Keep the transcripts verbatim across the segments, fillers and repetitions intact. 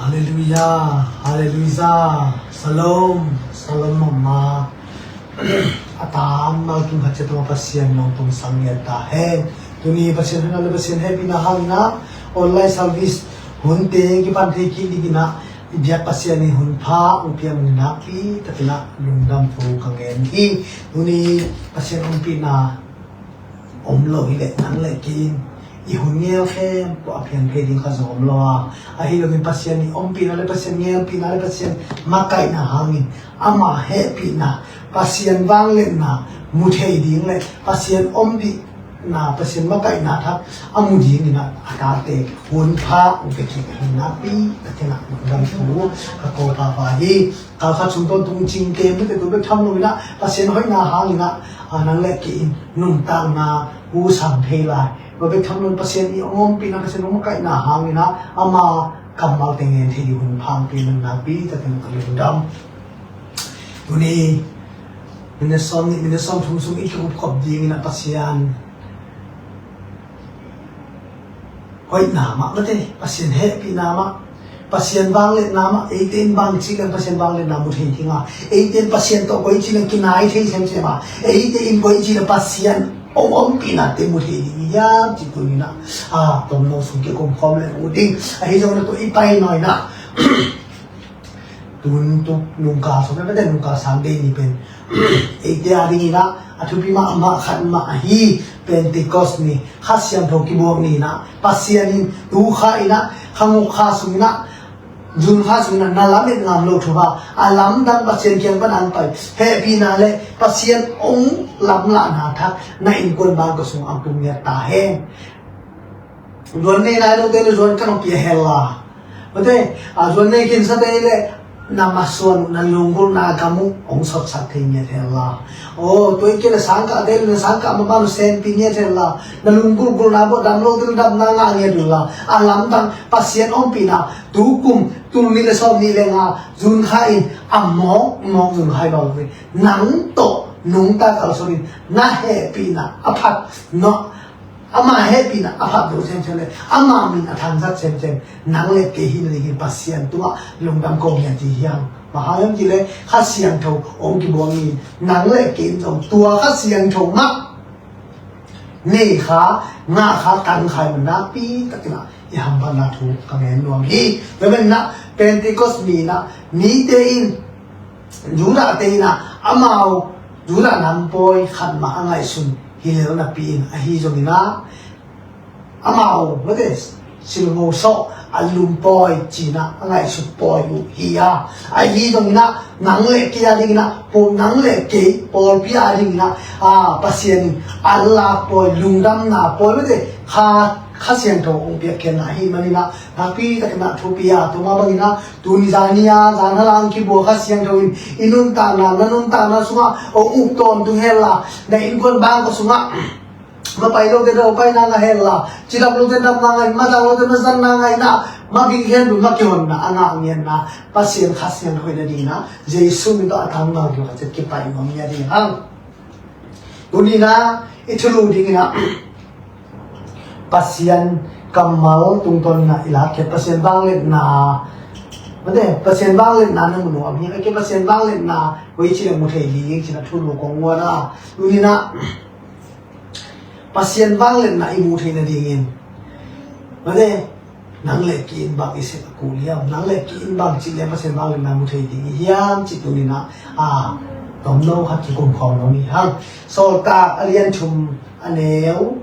Halleluiah, halleluiah. Shalom, shalom mama. A tam mal tung khat ciat tungah Pasian nong tung sang ngiat ta hen. Tuni Pasian hun a le Pasian hehpihna hangin ah online service hunte kipan thei kik dingin ah i biak Pasian in hun pha hong piak manin ah nakpi takin ah lungdam thu ka ngen hi. Tuni Pasian ompihna om lo hi leh nang le kei in i hun ngel khempeuh a piang thei ding kha zong om lo a, ahi loin Pasian i ompihna le Pasian ngelpihna le Pasian makaihna hangin ama hehpihna, Pasian vangliatna mu thei ding le Pasian ompihna, Pasian makaihna thak a mu dingin ah a tate hun pha hong pia kik hi. Nakpi takin ah lungdam thu ka ko pahpah hi. Kal khat sung tawntung cingte mite tu bek tham loin ah Pasian hoihna hangin ah, a, nang le kei in nuntakna hong sang thei lai. Tua bek tham loin Pasian i hong ompihna, Pasian hong makaihna hangin ah ama kammalte ngen thei ding hun pha hong pia manin nakpi takin ka lungdam. Tuni minute sawm nih, minute sawm thum sung i kikupkhop dingin ah Pasian hoihna mah, mate, Pasian hehpihna mah, Pasian vangliatna mah, eite in bang ci leng Pasian vangliatna mu thei ding a, eite in Pasian tawh koi ci leng kinai thei semsem a, eite in koi ci leng Pasian hong ompihna te mu thei ding hiam cih tuni-in ah, a, tomno sung kikum khawm leng mu ding. Ahi zongin ah tua i pai nawn-in ah, tun tuk nungkal sawm, mate, nungkal Sunday ni pen eite a dingin ah a thupi mahmah khat mah ahi, Pentecost ni, Kha Siangtho kibuak ni-in ah, Pasian in tu kha in ah, kha nguk kha sungin ah, June kha sungin ah na lamet ngam loh thu a, a lamdang Pasian kiang pan hong pai hehpihna le Pasian hong lamlahna thak na innkuan bangkua sungah hong tung ngiat ta hen. Zuan nei nai lote le zuan kan hong pia hen la, mate, a, zuan nei khinsate le na masuan uh, na lunggulhna gam uh hong sotsak thei ngiat hen la. Aw, tua hi kei le sangkahte le na sangkah mah bang uh senpih ngiat hen la. Na lunggulhgulhna buah dam lote le damna ngah ngiat un la. A lamdang Pasian ompihna tu kum tul nih le sawm nih le nga June kha in a mawkmawk June kha hi lo hi. Nang tawh nungta kalsuan in na hehpihna a phat, no, ama hehpihna a phat lo semsem le ama min a thangsak semsem nang le kei hi nadingin Pasian tungah lungdam ko ngiat hi hang. Bang hang hiam cih leh Kha Siangtho hong kibuak ni, nang le kei in zong tua Kha Siangtho mah nei kha, ngah kha, tang kha hi manin nakpi takin ah i hamphatna thu ka ngen nuam hi. Tua manin ah Pentecost ni-in ah mite in, Judahte in ah amau Judah nam pawi khat mah a ngaihsun hi lel napi-in, ahi zongin ah amau, mate, silngo sawh a lum pawi ci-in ah a ngaihsut pawi uh hi a, ahi zongin ah nang le kei a dingin ah, pawl, nang le kei pawlpi a dingin ah, a, Pasian in a lak pawi, lungdamna pawi, mate, kha, Kha Siangtho hong piakkhiatna ahih manin ah nakpi takin ah thupi a, tua mah bangin ah tuni zan ni-a zan halang kibuak Kha Siangtho in i nuntakna, na nuntakna sungah hong uk tawntung hen la, na innkuan bangkua sungah mapai lote na paina ngah hen la, cidam lote damna ngah in, mazang lote mazanna ngah in ah, mabing hen lo, makihonna a ngah ngiatna Pasian Kha Siangtho hoih nadingin ah Jesu min tawh a tangval kiu khat ciat kipai nuam ngiat ding hang. Tuni-in ah i thulu dingin ah Pasian kammal tungtawnin ah i lakkhiat, Pasian vangliatna, mate, Pasian vangliatna na mu nuam hiam? Kei Pasian vangliatna koi ci leh mu thei ding ci-in ah thulu kong nguan a, tuni-in ah Pasian vangliatna i mu theih nadingin, mate, nang le kei in bang i sep a kul hiam? Nang le kei in bang cih leh Pasian vangliatna mu thei ding i hiam cih tuni-in ah, a, tomno khat kikum khawm nuam hi hang. Sawltak a lian thum a neu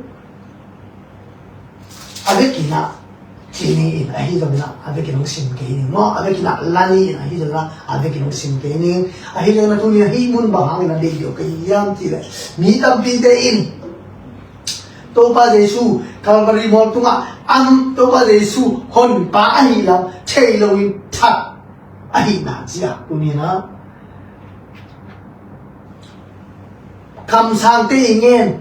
a vekin ah ci ni in, ahi zongin ah a vekin hong sim kei ning maw, a vekin ah la ni in, ahi zongin ah a vekin hong sim kei ning. Ahi zongin ah tuni-in ah hih mun bang hangin a deih deuh ka hi hiam cih leh, mi tampite in Topa Jesu Calvary mual tungah a, Topa Jesu Honpa ahih lam thei loin that ahihna ciang tuni-in ah kamsangte i ngen,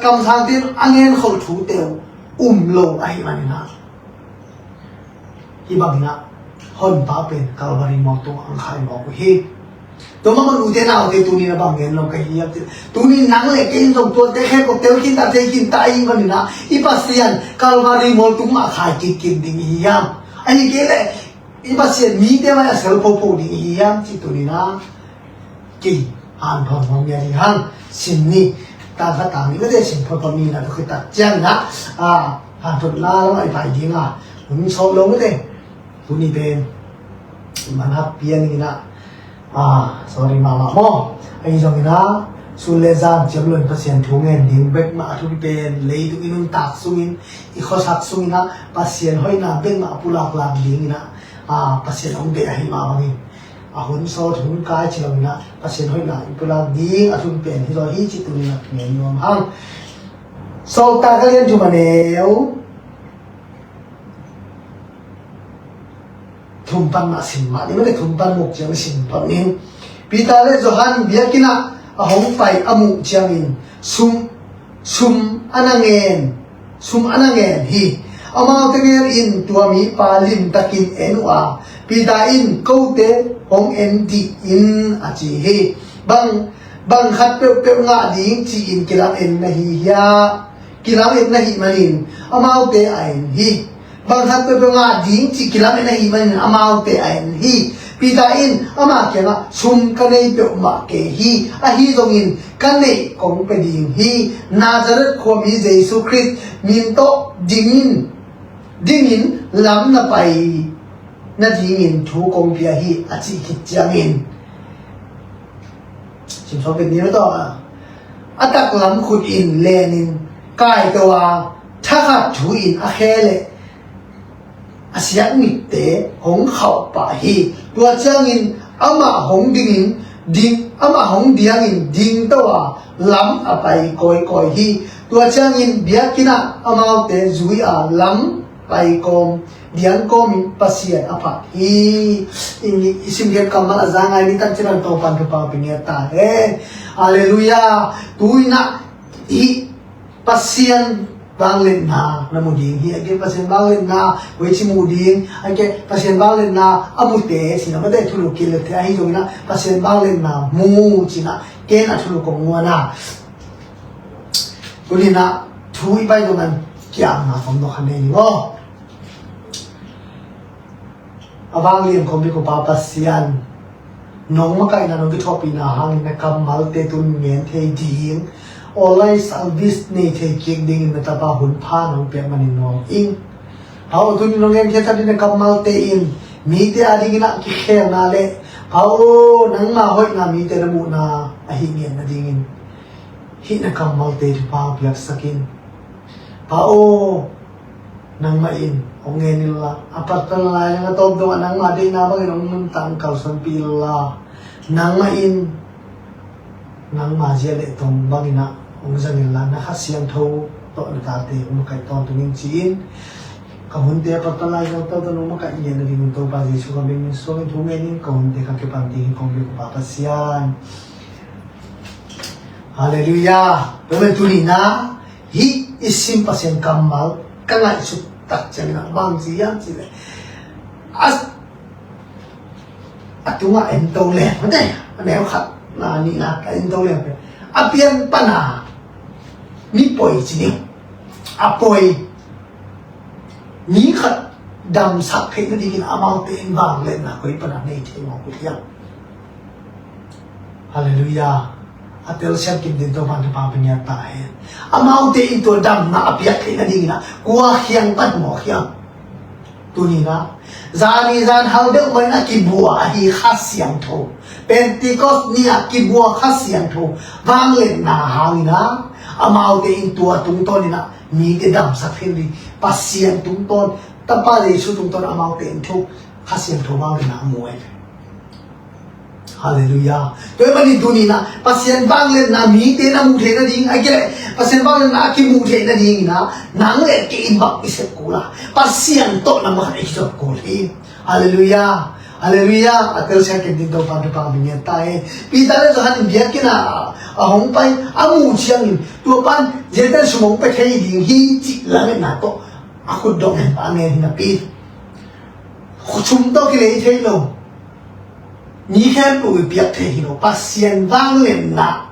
kamsangte in a ngen khol thute uh um lo ahih manin ah, hih bangin ah Honpa pen Calvary mual tungah hong khai mawk uh hi. Tua mah bangin ute naute, tuni-in ah bang ngen nuam ka hi hiam cih leh, tuni-in nang le kei in zong tuate khempeuh tel khin ta, thei khin ta ahih manin ah, i Pasian Calvary mual tungah khai kik khin ding i hi hiam? Ahi kei leh i Pasian mite mai a sel popo ding i hi hiam ci tuni-in ah kei hanthawn hong ngen hi hang. Sim ni, tang khat tang nih mate, sim phot phot ni-in ah, tua khit tak ciangin ah, a, hanthawnna lamah i pai ding a, hun sawt lo mate. Tuni pen man hak pian in ah, a, sorry mahmah maw. Ahi zongin ah sun le zan ciam loin Pasian thu ngen ding bek mah a thupi pen, leitung i nuntak sungin, i khuasak sungin ah Pasian hoihna bek mah pulak lak dingin ah, a, Pasian hong deih ahih mah bangin, a hun sawt hun kai ci loin ah Pasian hoihna i pulak ding a thupi pen hi zaw hi ci tuni-in ah ngen nuam hang. Sawltak a lian thum, a neu thum pan mah sim mah ni mate, thum pan muk ciang sim pan ning. Peter le Johan biakinn ah a hong pai a muh ciangin sum, sum a na ngen, sum a na ngen hi. Amaute gel in, tua mipa limtakin en uh a, Peter in, kote hong en dih in, a ci hi. Bang, bang khat peuhpeuh ngah ding ci-in kilamen na hi hiam? Kilamen na hih manin amaute a en hi. Bang khat peuhpeuh ngah ding ci kilamen na hih manin amaute a en hi. Peter in ama kiangah, sum ka nei peuhmah kei hi. Ahi zongin ka neih kong pia ding hi. Nazareth khuami Jesu Khrist min tawh dingin, dingin lam na pai nadingin thu kong pia hi, a cih khit ciangin, sim sawm pen ni mah tawh a, a taklam khut in lenin kaito a, thakhat thu in a khe le a siak mitte hong khauh pah hi. Tua ciangin amah hong dingin, ding, amah hong diangin dingto a, lam a pai kawikawi hi. Tua ciangin biakinn ah amaute zui a, lam pai kawm, diang kawmin Pasian a phat hi. I, i simkhiat kammal a za ngai ni, tak ciangin Topa'n thupha pia ngiat ta hen. Halleluiah. Tu-in ah hih Pasian vangliatna na mu ding hi. A kei Pasian vangliatna koici mu ding, a kei Pasian vangliatna a mute, sina mate thulu kei le te ahi zongin ah Pasian vangliatna mu cih ah ken a thulu kong muan a. Tuni-in ah thu i pai dong an kiamna tom dong khan nei ni maw. A vanglian khawmpi Topa Pasian, nong makaihna, nong kithuahpihna hangin na kammalte tun ngen thei ding, online service nei thei kik dingin na tapa hun pha nong piak manin nuam ing. Pa aw, tuni nong ngen khiat ding na kammalte in mite a dingin ah kikhelna le, Pa aw, nangma hoihna mite na muhna ahi ngen nadingin hih na kammalte thupha piaksak in. Pa aw, nangmah in hong ngen inla, a pattan lai a tawp dongah nangma deihna bangin hong nuntak kalsuanpih inla, nangmah in nangma zia le tong bangin ah hong zang inla, na Kha Siangtho tawh na tate hong makaih tawntung in ci-in, ka hunte a pattan lai a tawp dongah hong makaih ngiat nadingin Topa Jesu ka minin suangin thu ngenin ka hunte ka kipan ding hi kong biak Pa Pasian. Halleluiah. Tua pen tuni-in ah hih i sim Pasian kammal ka ngaihsut tak ciangin ah bang ci hiam cih leh, a, a tungah ento leng, mate, a neu khat na nihna ka ento leng pen a pian pana mi poi ci ni. A poi mi khat damsak theih nadingin amaute in vangliatna koi pana nei thei mawk uh hiam? Halleluiah. A telsiam kim ding Topa'n thupha pia ngiat ta hen. Amaute in tua damna a piak theih nadingin ah kua kiang pan mawk hiam? Tuni-in ah zani zan hal deuh mah in a kibua ahi Kha Siangtho, Pentecost ni-a kibua Kha Siangtho vangliatna hangin ah amaute in tua tungtawnin ah mite damsak theih ding, Pasian tungtawn, Tapa Jesu tungtawn amaute in thuk Kha Siangtho vangliatna a mu ahi ve. Halleluiah. Tua ahih manin tuni-in ah Pasian vangliatna mite na muh theih nading, a kei leh Pasian vangliatna a kimuh theih nadingin ah nang le kei in bang i sep kul a, Pasian tawh nang bang khat i kizop kul hi. Halleluiah. Halleluiah. A telsiam kim ding Topa'n thupha pia ngiat ta hen. Peter le Johan in biakinn ah a hong pai a muh ciangin, tua pan Gentile sum hong pia thei ding hi cih lametna tawh a khut dong hen, a ngen hi napi, sum tawh kilei thei lo, mi khempeuh i piak thei hi lo. Pasian vangliatna,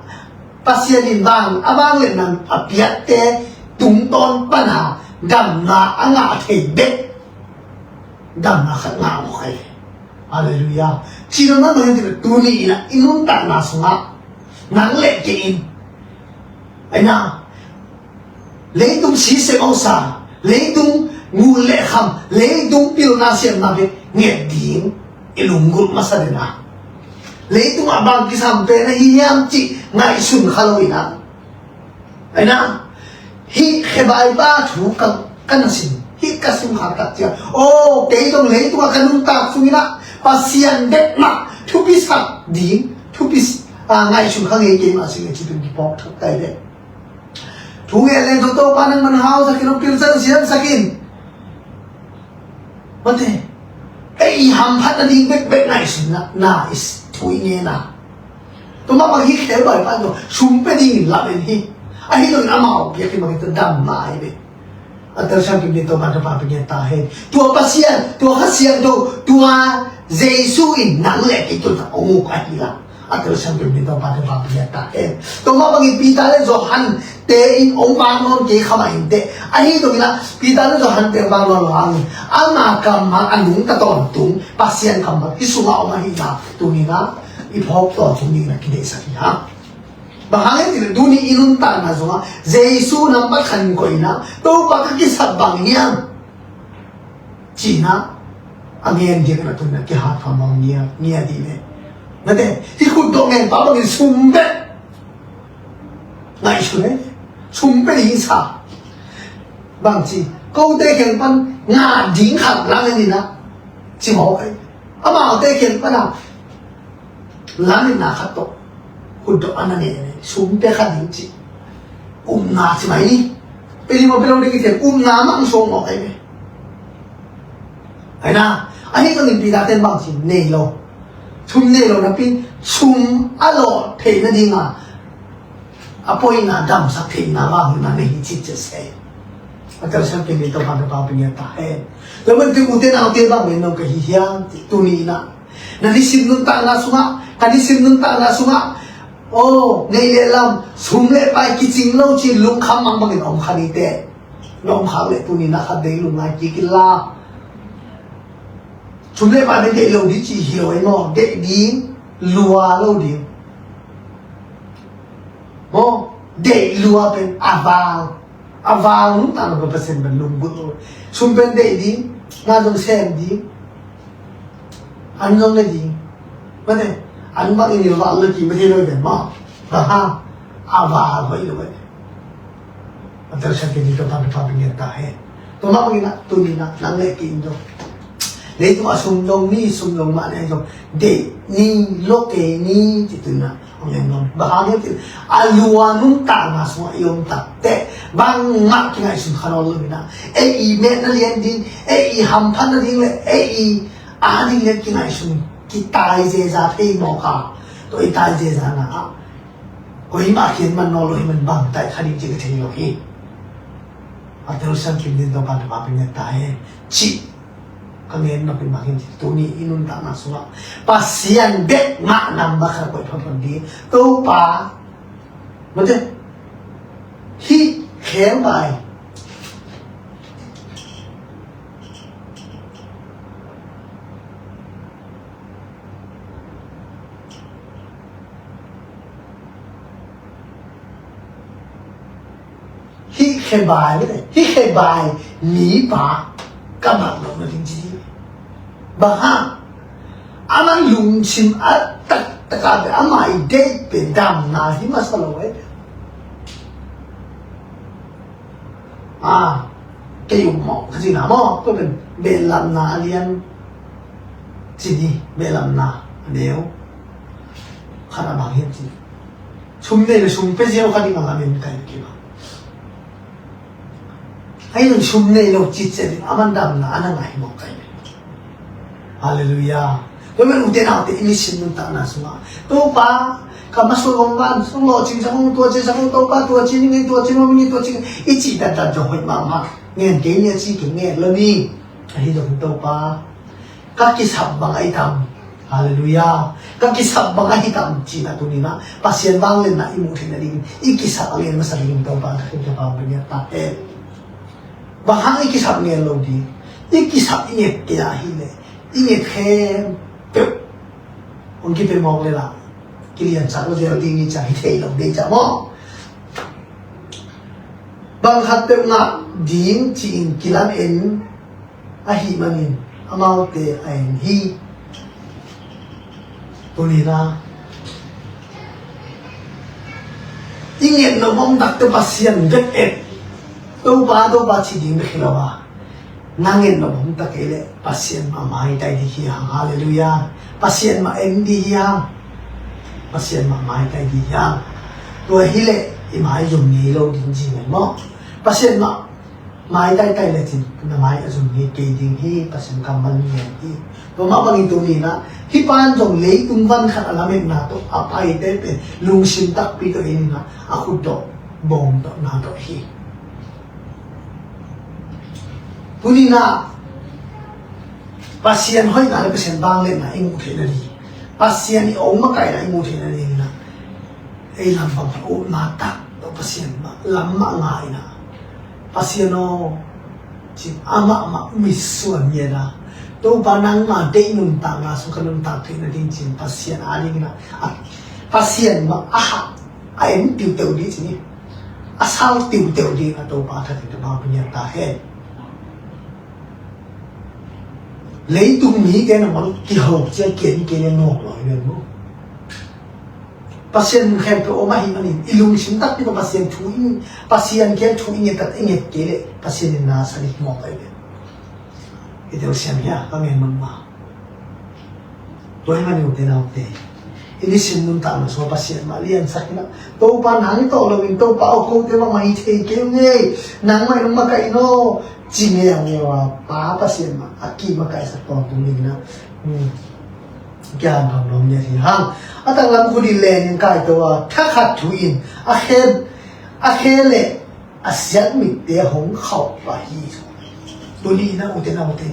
Pasian in vang, a vangliatna a piakte tungtawn pana damna a ngah thei bek damna khat ngah mawk hi. Halleluiah. Cih nopna bang hiam cih leh tuni in ah i nuntakna sungah nang le kei in, aina, leitung sisem hausa, leitung ngun le kham, leitung pilna siamna bek nget ding i lunggulh masa den a, leitungah bang kisam pen ahi hiam cih ngaihsun kha lo in ah, aina, hih Khebai pa thu ka, ka na sim, hih ka sim khak tak ciang, aw, kei zong leitungah ka nuntak sung in ah Pasian bek mah thupi sak ding, thupi s-, a, ngaihsun kha ngei keimah sing e, cih pen kiphawk thak kai ve. Thu ngen leng tawh Topa nangman hausak in, hong pilsan siamsak in. Mate, ei i hamphat nading bekbek ngaihsun na, na i s-, thu i ngen a. Tua mah bang hi Khebai pa in zong sum pia dingin lamen hi. Ahi zongin amau biakinn bangin tua damna hi ve. A telsiam kim ding Topa thupha pia ngiat ta hen. Tua Pasian, tua Kha Siangtho, tua Jesu in nang le kei tungah hong uk ahi la. A telsiam kim ding Topa thupha pia ngiat ta hen. Tua mah bangin Peter le Johan te in hong vak nawn kei kha mah inteh. Ahi zongin ah Peter le Johan te hong vak nawn lo hangin ama kammal a nungta tawntung Pasian kammal i sungah om ahihna tuni-in ah i phawk tawntung dingin ah kideihsak hi hang. Bang hang hiam cih leh tuni i nuntakna sungah Jesu nambat khat in koihna, Topa ka kisap bang hiam cihna a ngen ding a tuni-in ah kihat phamawh ngia, ngia ding e. Mate, hih khutdawh ngen pa bangin sum bek ngaihsun e. Sum pia ding sa. Bangci, kote kiang pan ngah ding khat lang in ah ci mawk e. Amaute kiang pan a lametna khat tawh khutdawh a na ngen e, sum pia kha ding ci. Upna ci mai ni. Pia ding maw, pia lo ding i thei, upna mah hong suak mawk ahi ve. Aina, ahi zongin Peter ten bangci nei lo. Sum nei lo napi-in sum a lawh theih nading a, a poina damsak theihna vangliatna nei hi ci ciat se. A telsiam kim ding Topa thupha pia ngiat ta hen. Tua man teh ute naute, bang ngen nuam ka hi hiam cih tuni-in ah na nisim nuntakna sungah, ka nisim nuntakna sungah, aw, neih le lam, sum le pai kicing lo ci lungkham mangbangin om kha ni teh. Na om khak leh tuni-in ah khat deih lungngai kik inla. Sum le pai pen deih lo ding ci hi lo ei maw, deih ding, lua lo ding. Maw, deih lua pen a val. A val nuntakna pen Pasian pen lunggulh lo. Sum pen deih ding, na zong sem ding, an zong ne ding. Mate, an bangin i val lo kik mate lo i pen maw. Bang hang, a val hoih lo e. A telsiam kim ding Topa thupha pia ngiat ta hen. Tua mah bangin ah tuni-in ah nang le kei in zong leitung a sum zong ni, sum zong mah ni, ahi zong deih ni, lua kei ni ci tuni-in ah hong en nuam. Bang hang hiam cih leh a lua nuntakna sungah i om tak teh bangmah kingaihsun kha nawn lo in ah, ei i metna lian ding, ei i hamphat nading le ei i a ding lian kingaihsun, kitai zeza phei mawk a. Tua i tai zezana ah koimah kiang man nawn lo hi, man bang tai kha ding ci ka thei lo hi. A telsiam kim ding Topa thupha pia ngiat ta hen. Cih ka ngen nop in bang hiam cih leh tuni i nuntakna sungah Pasian bek mah nambat khat koih phamawh ding. Topa, mate, hih Khebai, hih Khebai, hih Khebai mipa ka bang lo na ding ci hi. Bang hang, amah lungsim a taktak a pen amah i deih pen damna hi masa lo e. A, kei um mawh ka cihna maw, tua pen Behlapna a lian ci ni, Behlapna a neu khat a bang hiam cih leh sum nei le sum pia ziau kha ding a lamen kai kei bang. Ahi zong sum nei lo cih ciang ding a man damna a na ngah hi mawk kai ve. Halleluiah. Tua man ute naute i nisim nuntakna sungah, Topa, ka masuak hong van, hong lawhcing sak hong, tua ci sak hong, Topa, tua ci ning ei, tua ci mawh ning ei, tua ci, i cih datdat zong hoih mahmah. Ngen kei ni a ci kei, ngen lo ni. Ahi zong Topa, ka kisap bang ahi tam. Halleluiah. Ka kisap bang ahi tam cihna tuni-in ah Pasian vangliatna i muh theih nading i kisap a ngen masa dingin Topa ka khin ka pau ka ngiat ta hen. Bang hang i kisap ngen lo ding? I kisap i nget kei ahih leh i nget khempeuh hong kipia mawk lel a, kiliansak lo zel ding hi ciang hi thei lo ding ciang maw. Bang khat peuh ngah ding ci-in kilam en ahih manin amaute a en hi. Tuni-in ah i nget nop om takte Pasian bek et. Topa, Topa ci ding bek hi lo a, na nget nop om ta kei leh Pasian mah maitai ding hi hang. Halleluiah. Pasian mah en ding hi hang. Pasian mah maitai ding hi hang. Tua hi leh i maizum ngei lo ding ci mai maw. Pasian mah maitaitai lecin na mai a zum ngei kei ding hi. Pasian kammal ngen hi. Tua mah bangin tuni-in ah hih pan zong leitung van khat a lametna tawh a paite pen lungsim takpi tawh en in ah a khut tawh bawng tawh na tawh hi. Tuni-in ah Pasian hoihna le Pasian vangliatna i muh theihna ding, Pasian i ong makaihna i muh theihna dingin ah ei lam bang khat upna tak tawh Pasian mah lam mah nga in ah, Pasian aw, ci-in amah mah mitsuan ngiat a, Topa nangma deih nuntakna sung ka nuntak theihna ding ci-in Pasian a dingin ah, a, Pasian mah a hah a en tiuteu ding ci ni, a sau tiuteu ding a Topa thakin Topa pia ngiat ta hen. Leitung mite na mah kiho cia kian kian nuam lo hi ven maw. Pasian mun khempeuh om ahih manin i lungsim takpi tawh Pasian thu in, Pasian kiang thu i nget tak i nget kei leh Pasian in na sa ding mawk ahi ve. I telsiam hia, ka ngen mahmah. Tua ahih manin ute naute, i nisim nuntakna sungah Pasian mah liansak in ah, Topa nang tawh loin Topa aw, kote mahmah hi thei kei ung ei, nangmah in hong makaih in aw, ci ngeungeu a, Pa Pasian mah a kimakaihsak tawntung dingin ah, hmm, kian hong nuam ngiat hi hang. A taklam khut in len in kaito a, thakhat thu in a khe, a khe leh a siatmitte hong khauh pah hi. Tuni-in ah ute naute,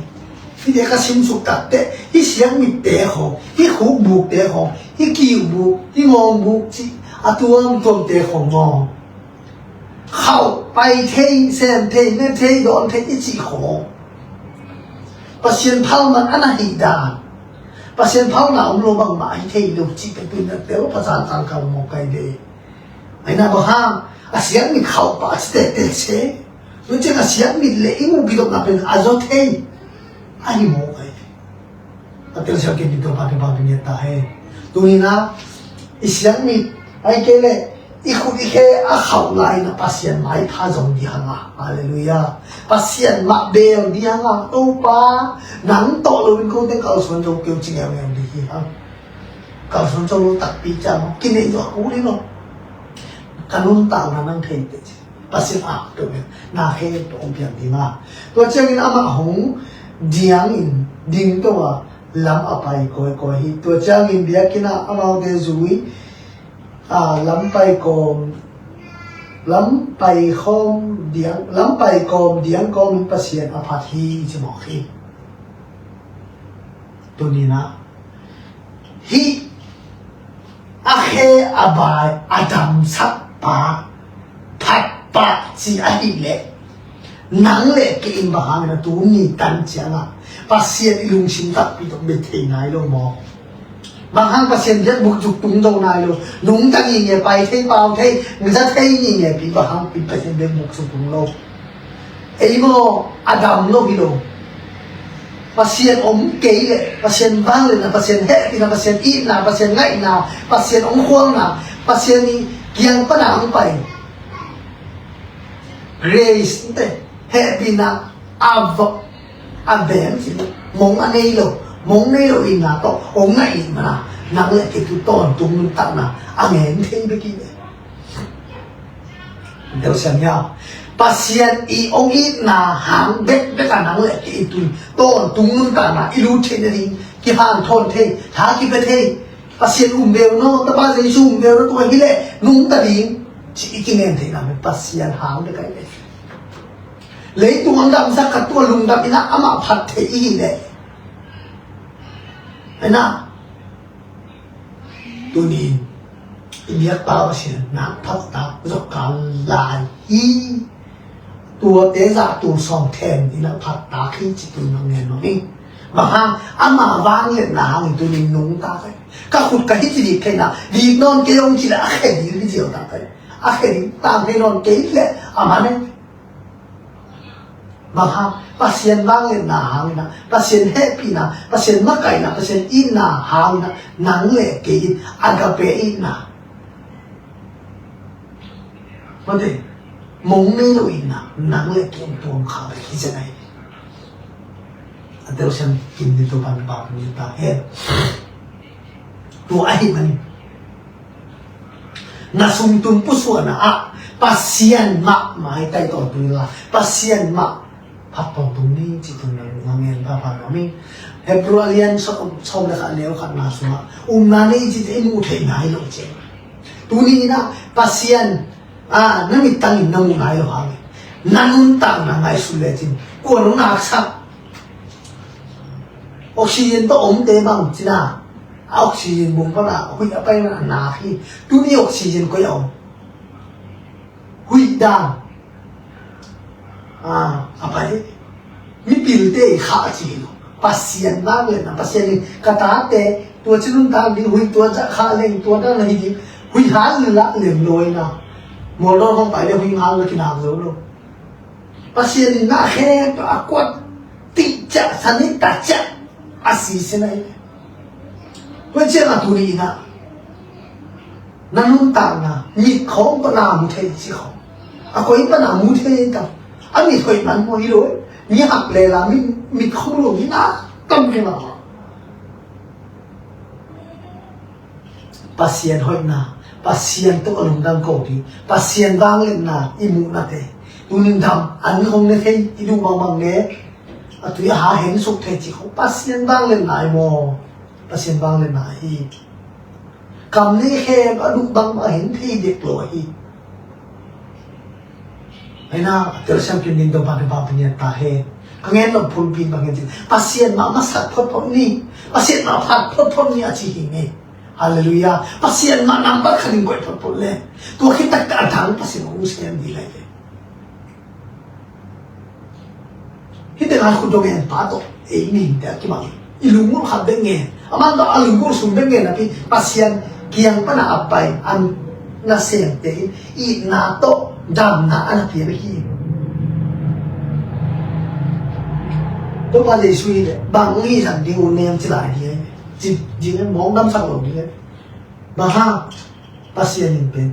hihte ka simsuk takteh hih siatmitte khawng, hih khukbukte khawng, hih kiubuk, hih ngawngbuk cih a tuamtuamte khawng maw, khauh pai thei, sem thei, ne thei, dawn thei i cih khawng, Pasian phal man a na hih dan, Pasian phalna om lo bangmah hi thei lo cih ka tuin a tel pha zangkang kal mawk kai ve. Aina bang hang, a siatmit khauh pah a ci tektek se. Tua ciang a siatmit leh i muh kidopna pen a zaw thei ahi mawk ai. A telsiam kei ding Topa, Topa pia ngiat ta hen. Tuni-in ah i siatmit, ahih kei leh i khut i khe a khauh lai-in ah Pasian maipha zong ding hang a. Halleluiah. Pasian mah bel ding hang a. Topa, nang tawh loin kote kalsuan zo kei un ci ngeungeu ding hi hang. Kalsuan zo lo takpi ciang maw, kineih zo a kul hi lo. Ka nuntakna nang thei teh ci. Pasian a tung in na khe tawh hong piang ding a. Tua ciangin amah hong diangin ding to a, lam a pai kawikawi hi. Tua ciangin biakinn ah amaute zui, a, lam pai kawm, lam pai khawm diang, lam pai kawm diang kawmin Pasian a phat hi ci mawk hi. Tuni-in ah hih a khe a bai a damsak pa phat pah ci ahih leh, nang le kei in bang hangin a tuni tan ciangah Pasian i lungsim takpi tawh bia thei nai lo maw? Bang hang Pasian biakbuk zuk tung zo nai lo, nungta ngingei, pai thei, pau thei, za thei ngingei pi, bang hang pi Pasian biakbuk zuk tung lo? Ei maw, a dam lo hi lo. Pasian om kei leh, Pasian vangliatna, Pasian hehpihna, Pasian itna, Pasian ngaihna, Pasian hong khualna, Pasian i kiang pana hong pai grace nte, hehpihna a vok a veng ci, mong a nei lo, mong nei lo itna tawh hong ngaih ih mana, nang le kei tu tawntung nuntakna a ngen thei bek hi ve. Deuh siam hiam? Pasian i hong itna hang bekbek a nang le kei i tun tawntung nuntakna i lut theih nading, kihanthawn thei, tha kipia thei, Pasian um veu naw, Tapa Jesu um veu naw, tua hileh nungta ding ci i kingen theihna pen Pasian hang bek ahi ve. Leitung hong damsak khat tua lungdam inah amah phat thei i hileh, inah tunin i biakpa Pasian nak phattak zok kal lai hi. Tuate zah tul sawm then in a phat tak hi ci tun a ngen mah hi. Bang hang, ama vangliatna hangin tuni nungta kei. Ka khut ka hih ci dik kei na, dik nawn kei hong ci le a khe ding hi ziau ta kei. A khe ding tang thei nawn kei le a man e. Bang hang, Pasian vangliatna hangin a, Pasian hehpihna, Pasian makaihna, Pasian itna hangin a, nang le kei in agape itna. Mate, mong nei lo itna, nang le kei in tuam kha bek hi zen ahi. A telsiam kim ding Topa'n pau pia ta hen. Tua ahih manin na sung tung pusuahna ah Pasian mah maitai tawntung inla, Pasian mah phat tawntung ni ci tun na ngen pha pha nuam ing. Hebru a lian sawm, sawm le khat, a neu khatna sungah upna nei ci te i muh theih nai lo ci. Tuni in a Pasian, a, na mittang in na muh nai lo hangin, na nuntakna ngaihsun lecin kua nong naksak? Oxygen tawh omte bang ci na, a oxygen bung pan a huih a pai man a nak hi. Tuni oxygen koi a om? Huih dan a, a pai. Mipilte i khah a ci hi lo. Pasian vangliatna, Pasian in ka tate tua ci nuntak ding, huih tua zah khah leng tua dan ahi ding, huih hal lah lem lo hi na. Mawldawn hong pai le huih hal na kinak zo lo. Pasian in na khe a kuat tih ciah, san i ta ciah a si sin ahi. Tua ciang a tuni in a na nuntakna mit khawng pan a mu thei ci khawng, a koi pan a mu thei ta. A mit hoih man maw hi lo. Mi hak le la mit, mit khawng lo hi na tam kei mah. Pasian hoihna, Pasian tawh a lungdam ko ding, Pasian vangliatna i muhnate tunin dam an hong ne thei, i duh bangbang ne, a tui a ha hensuk thei ci khawng Pasian vangliatna hi maw? Pasian vangliatna hi. Kam nei khem a duh bangbang a hen thei dek lo ahi. Aina, a telsiam kim ding Topa'n pau pia ta hen. Ka ngen lo phulpi bang hen ci, Pasian mah masak photphot ni, Pasian mah phat photphot ni a ci hi ngei. Halleluiah. Pasian mah nambat khat in koih photphot le, tua khit tak a dang Pasian hong sem ding lai ve. Hihte ngai khut dong en pa tawh ei mihingte a kibang i lunggulh khat bek ngen, a man tawh a lunggulh sung bek ngen napi, Pasian kiang pana a pai a nasemte in itna tawh damna a na pia bek hi. Topa Jesu hi leh bang hong hihsak ding uh nem ci lai ding hi. Ci ding hi, mawng damsak lo ding hi. Bang hang? Pasian in pen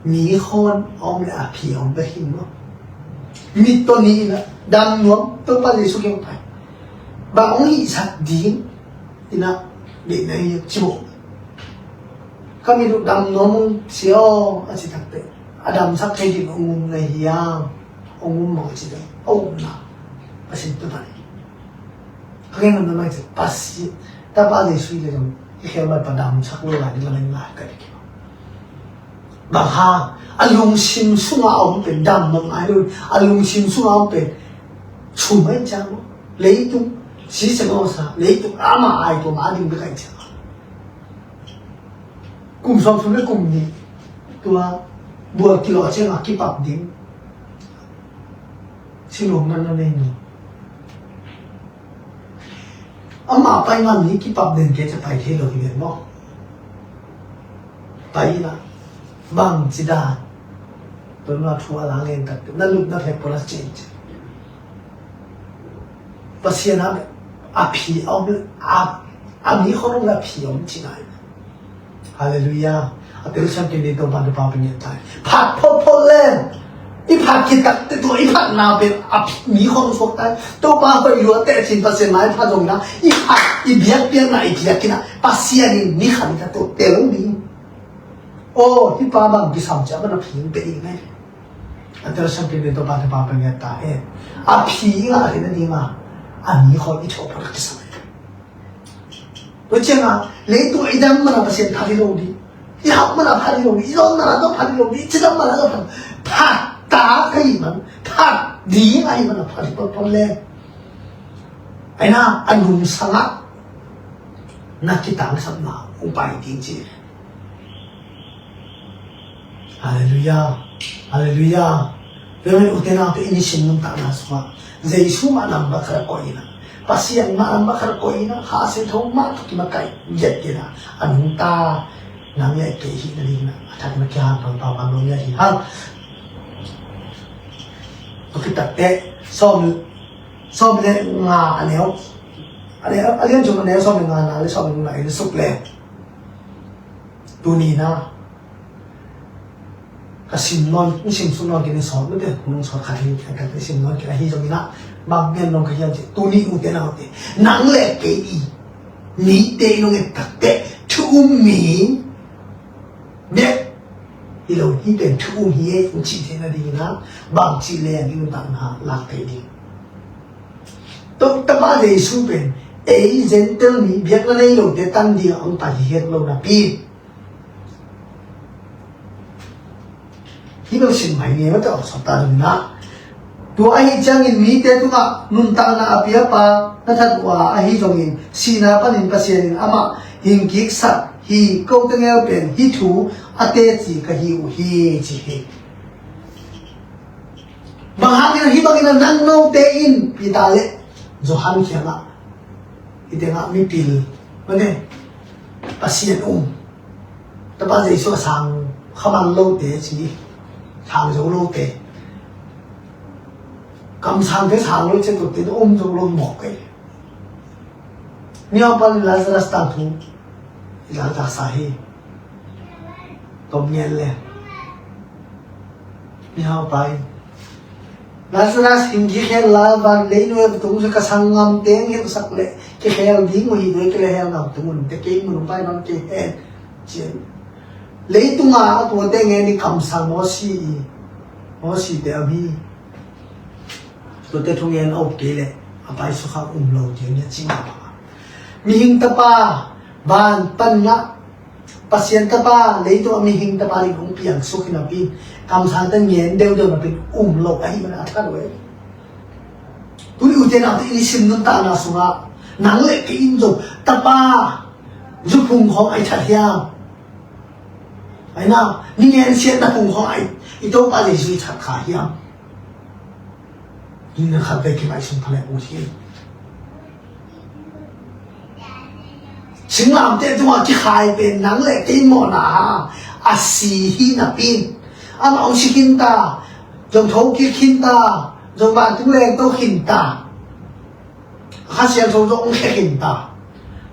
mi khawn a om le a phi a om bek hi maw? Mit tawh ni in a dam nuam, Topa Jesu kiang pai. Bang hong hihsak ding in a deihna hi ci maw? Ka mit uh dam nuam ung sia aw a ci tak teh, a damsak thei ding hong um na hiam? Hong um maw ci tak a umna Pasian tua pan hi. Ka ngen nuam na mai ci Pasian, Tapa Jesu hi le dong i khel mai pa damsak lo lai ding lam en lai ka ding hi. Bang hang? A lungsim sunga a om pen dam mawk ngai lo, a lungsim sunga a om pen sum ahi ciang maw, leitung, siseng awsa, leitung ama ai tua ma ding bek ahi ciang. Kum sawm sum le kum nih tua bual kilawh ciang a kipap ding. Sinuam nan na nei nuam. Ama pai ngam ni kipap den kei ca pai thei lo hi ven maw? Pai ina bang ci dan? Tua nua thu a la ngen tak na lut na phek pula cin ci. Pasian a, a phi a om, a, a mi khawng a phi a om ci ngai. Halleluiah. A telsiam kim ding Topa, Topa pen ngen tai. Phat photphot leng i phat khit tak teh tua i phatna pen a mi khawng suak tai. Topa hoih lua teh cin Pasian mai phat zong na i phat i biakpiakna i biak kina Pasian in ni khat i ka tua tel ding. Aw, hih pa bang kisam ciah bang a phi in pe ding ngai. A telsiam kim ding Topa, Topa pen ngen ta hen. A phi i ngah khin a ding a, a mi khawng i thawh phot a kisam. Tua ciangin leitung i dam mana Pasian phat hi lo ding, i hap mana phat hi lo ding, i dawn mana tawh phat hi lo ding, i cidam mana tawh phat, phat ta ka hi man, phat ding ahi mana phat hi pon pon le. Aina a nungsang ah na kitangsapna hong pai ding ci. Halleluiah. Halleluiah. Ute naute, i nisim nuntakna sungah Jesu mah nambat khat a koih in ah, Pasian mah nambat khat a koih in ah, Kha Siangtho mah tawh kimakaih giatgiat a, a nungta nang le kei hih nading in ah a thakin a kihan pangpang lo hi hang. Tua khit takteh sawm, sawm le nga a neu, a neu, a lian sung a neu sawm le nga na le sawm le nga na in suk le. Tuni na ka sim nawn, in sim suk nawn kei, in sawt mite, nung sawt khat hi, ka sim nawn kei ahi zongin ah, bang gen nawn ka hiam cih, tuni ute naute, nang le kei i mite i nong et takteh thu um mi bek hi lo, hih pen thu um hi e, in cih theih nadingin ah, bang cih leng i nuntakna lak thei ding. Tua tapa Jesu pen ei Gentile mi, biakna nei lote tan ding a hong pai hi het lo napi, hih bel sim mai ni mah tawh sawt ta ding na. Tua ahih ciangin mite tungah nuntakna a piapa na that uh a, ahi zongin sihna panin Pasian in amah hing kiksak hi, kote ngel pen hih thu a teci ka hi uh hi, ci hi. Bang hangin hih bangin a nang note in Peter le Johan kiangah, hih tengah mipil, mane, Pasian um, tapa Jesu a sang khaman lote ci, sang zo lote, kamsangte sang lo ci, tuate um zo lo mawk kei. Mihaupa in Lazarus tangthu i zahtaksa hi. Tom ngen le mihaupa in, Lazarus, hing kikhel la, van lei nuai tung, ka sanggam teng hilhsak le kikhel ding uh hi, nuai kile hel ngam tung un te, kei mun pai bang kei hen, ci-in. Leitungah a tuate ngen i kamsang Mosi i, Mosi te a mi, tuate thungen a up kei leh a paisuk kha um lo ding hi, a ci mah bangah, mihing tapa, van pan ngah Pasian tapa, leitungah mihing tapa ding hong piangsuk hi napi, kamsangte ngen deuhdeuh napi, um lo ahih manin a that uh e. Tuni ute naute, i nisim nuntakna sungah nang le kei in zong tapa zu phung khawng a i that hiam? Ai na, mi ngensiatna phung khawng a i, i Topa Jesu i that kha hiam? Hih na khat vei kingaihsun pha leng ut hi. Singlamteh tungah kikhai pen nang le kei mawhna a si hi napi in, amah hong si khin ta, zong thokik khin ta, zong vantung lengto khin ta. Kha Siangtho zong hong khia khin ta.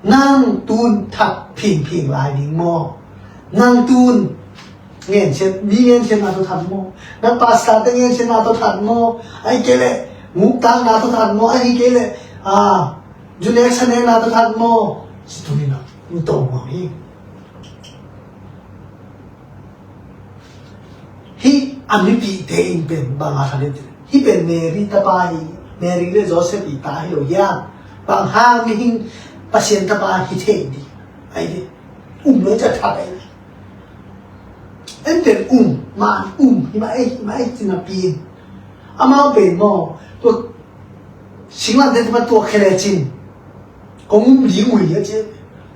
Nang tun that phingphing lai ding maw? Nang tun ngensiat, mi ngensiatna tawh that maw? Nang pastor te ngensiatna tawh that maw? Ahih kei leh nguktakna tawh that maw? Ahih kei leh, ah, zu nek sa nekna tawh that maw? Ci tuni na, in to maw hi. Hih a mipihte in pen bang a that in, hih pen Mary tapa hi, Mary le Joseph i ta hi lo hiam? Bang hang mihing Pasian tapa hi thei ding? Ai hi, um lo ca that ai. En pen um, man um, hi mah ei, hi mah ei, ci napi in. Amau pen maw, tua singlamteh tungah tuak khia lecin kong um ding uh hi a ci.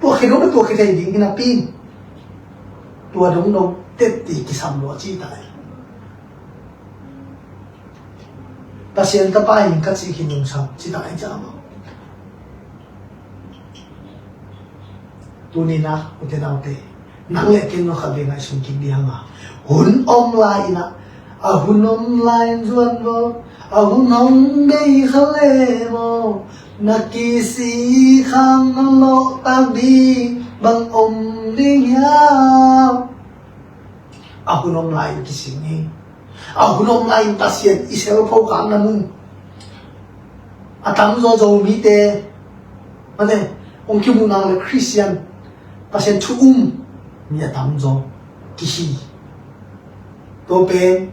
Tuak khia lo, tuak khia thei ding hi napi in, tua dongdong teci kisam lo a ci ta hi. Pasian tapa in ka cih khin nungsam ci ta hi, ci amau. Tuni na, ute naute, nang le kei in khat vei ngaihsun kik ding hang a, hun om lai in ah, a hun om lai in zuan vo, a hun om bei kha le maw, na kisik khang na lawhtak ding bang om ding hiam? A hun om lai in kisik ni. A hun om lai in Pasian i selpho khakna mun a tamzaw Zomite, mane, hong kimuh nang le Khristian, Pasian thu um mi a tamzaw kihi. Tua pen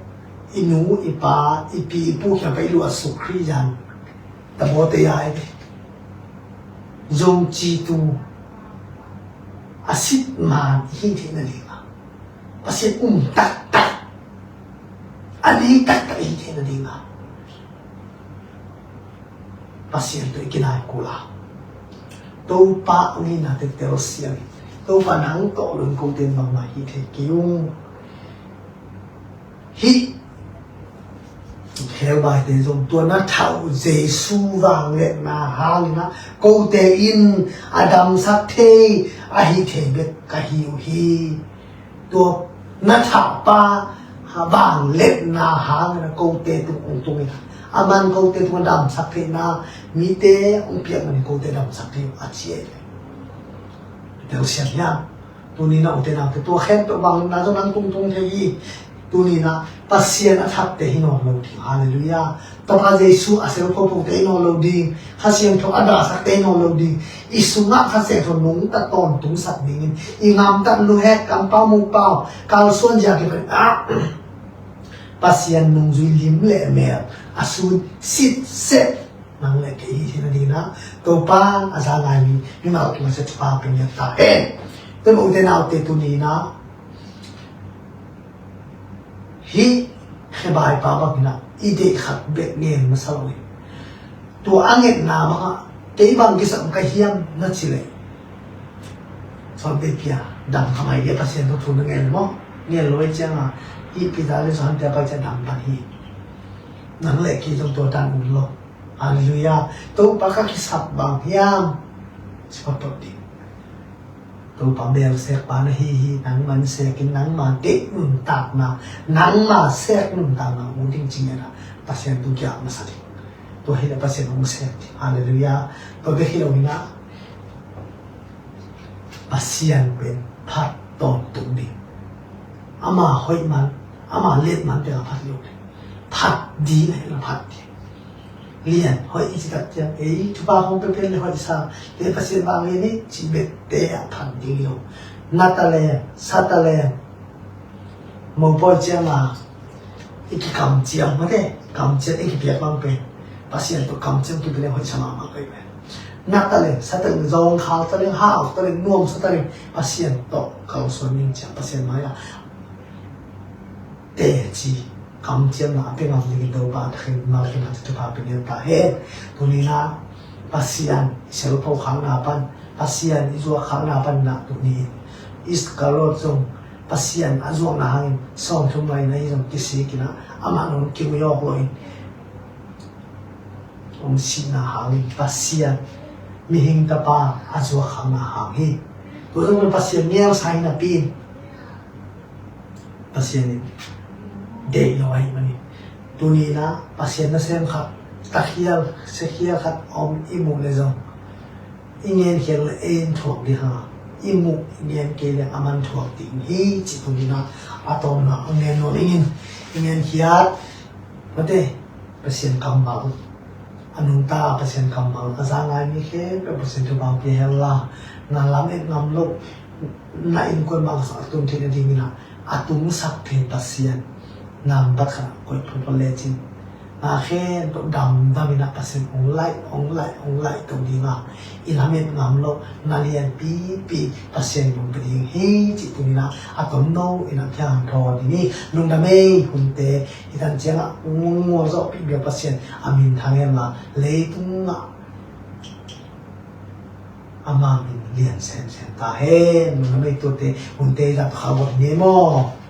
i nu, i pa, i pi, i pu kiang pai lua suk Khristian tabawte a i te zong citu a sit man i hih theihna dingah, Pasian um taktak, a ning taktak i hih theihna dingah Pasian tawh i kinai kul a, Topa a ngeina te telsiam in, Topa nang tawh lungkung ten bangmah hih thei kei ung. Hih Helbaite zong tua na thah uh Jesu vangliatna hangin ah kote in a damsak thei, a hih thei bek ka hi uh hi. Tua na thahpa vangliatna hangin ah kote tung hong tung in ah, aman kote tung a damsak theihna mite hong piak manin kote damsak thei uh a ci e. Telsiam hiam? Tuni na ute naute tua khempeuh vangliatna zong nang tung tung thei hi. Tuni na Pasian a thatte hi nawn lo ding. Halleluiah. Tapa Jesu a sel phophote hi nawn lo ding. Kha Siangtho a dahsakte hi nawn lo ding. I sungah Kha Siangtho nungta tawntungsak dingin i gamtat luhek kampau mukpau kalsuan zia kipan ah Pasian nungzui lim le mel a sun sitset nang le kei hi na ding na Topa a za ngai mi mimal kimasa thupha pia ta hen. Tua ute naute tuni na hih khebai pa bangin ah i deih khat bek ngen masa lo hi. Tua a ngetna bangah kei bang kisam ka hiam na ci leh, sawmte pia dam kha mai dia Pasian tawh thu na ngen maw? Ngen lo i cianga hih Peter le Johan te a pai ciang dam pan hi. Nang le kei zong tua dan um lo. Halleluiah. Topa ka kisap bang hiam? Ci photphot ding. Topa bel sekpa na hi hi, nangman sekin nangma deih nuntakna, nangma sek nuntakna mu ding ci ngen a Pasian tung kiak masa ding. Tua hi le Pasian hong sek ding. Halleluiah. Tua bek hi lo hi na Pasian pen phat tawntung ding. Ama hoih man, ama let man te a phat lo ding. Phat ding a hi na phat ding. Lian hoih i ci tak ciang ei thupha hong pia pen le hoih sa te Pasian vang le ni ci bek te a phat ding lo. Na ta le sa ta le mopawi ciang a i kikamciam mate kamciam i kipiak bang pen Pasian tawh kamciam kipi le hoih sa mahmah pai pen. Na ta le sa ta le zawngkhal ta le hau ta le nuam sa ta le Pasian tawh kalsuan ning ciang Pasian mai a teci kamciamna a pia ngam dingin Topa a thakin malkim a thupha pia ngen ta hen. Tuni na Pasian i selpho khakna pan, Pasian i zuak khakna pan na tuni in Iskarot zong Pasian a zuakna hangin sawmthum ngaina hi zong kisik in ah amah nung kimu yawk lo in hong sihna hangin Pasian mihing tapa a zuak khakna hang hi. Tua zong Pasian ngelsa hi napi in Pasian in deih lo ahih manin tuni na Pasian nasem khat takhial sekhial khat om i muh le zong i ngenkhiat le ei in thuak ding hang a i muh i ngen kei le aman thuak ding hi ci tuni na a tawmna a ngen nawn ingin i ngenkhiat mate Pasian kammal a nungta Pasian kammal a za ngai mi khempeuh Pasian thupha pia hen la na lam et ngam loh na innkuan bangsa a tun theih nadingin ah a tungsak thei Pasian nambat khat koih phutphut lecin na khempeuh damdam in ah Pasian hong laih hong laih hong laih to ding a i lam et ngam loh na lianpipi Pasian in hong pia ding hi cih tuni na a tomno in ah thiang thaw ding hi. Lungdam ei hunte i tan ciangah ngual zawhpih bia Pasian a min thang hen la leitungah ama min lian semsem ta hen. Nunam ei tuate hunte i zat kha buat ni maw?